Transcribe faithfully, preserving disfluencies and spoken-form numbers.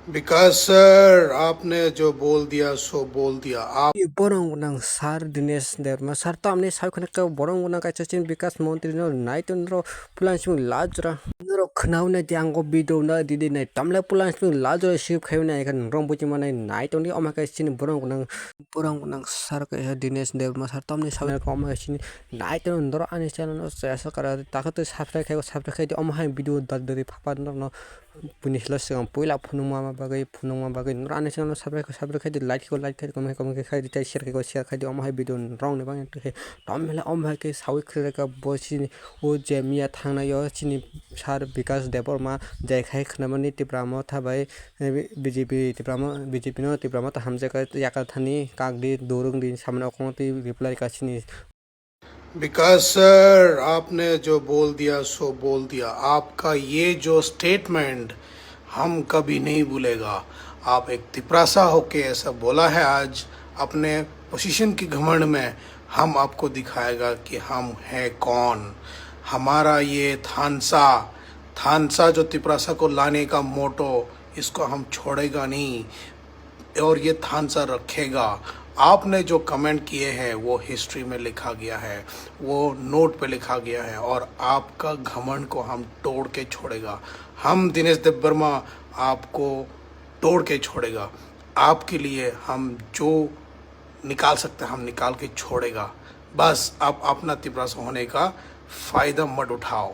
विकास सर, आपने जो बोल दिया सो बोल दिया। आप Borong gunang sir Dinesh Debbarma sir, tamni sai khone ka borong gunang kaisa chin Vikas Mantri no nai ton ro pulan sung lajra. Noro khnauna di ango video na di di nai tamle pulan sung lajra sip khayu nai kan rong buji manai nai ton di oma kai chin borong gunang borong gunang sir kaisa Dinesh Debbarma sir, tamni sai ka oma kai chin nai ton noro ani channel no sa sa kara ta ka to subscribe khai subscribe khai di oma hai video da di papa no. Buini salo swkang puila phunukma bagwi phunukma bagwi norok ani channel no subscribe subscribe khai di, like khai like khai di, comment khai comment khai di, tei share khai share khai di, omo hai video norok ni bagwi tei tom hela omo hai khe sawi khwlai kha bo chini o je miya thangnai o chini sir Bikas Debbarma jai khai khwnamani Tipra Motha bai B J P Tipra Mo-, B J P no Tipra Motha hamjak kha yakar thani kak di durung di samani okong twi reply kha chini विकास सर, आपने जो बोल दिया सो बोल दिया। आपका ये जो स्टेटमेंट हम कभी नहीं भूलेगा। आप एक तिपरासा होके ऐसा बोला है आज, अपने पोजीशन के घमंड में हम आपको दिखाएगा कि हम हैं कौन। हमारा ये थानसा, थानसा जो तिपरासा को लाने का मोटो, इसको हम छोड़ेगा नहीं। और ये थानसा रखेगा। आपने जो कमेंट किए हैं वो हिस्ट्री में लिखा गया है, वो नोट पे लिखा गया है और आपका घमंड को हम तोड़ के छोड़ेगा। हम दिनेश देबबर्मा आपको तोड़ के छोड़ेगा। आपके लिए हम जो निकाल सकते हैं हम निकाल के छोड़ेगा। बस आप अपना तिपरासा होने का फ़ायदा मत उठाओ।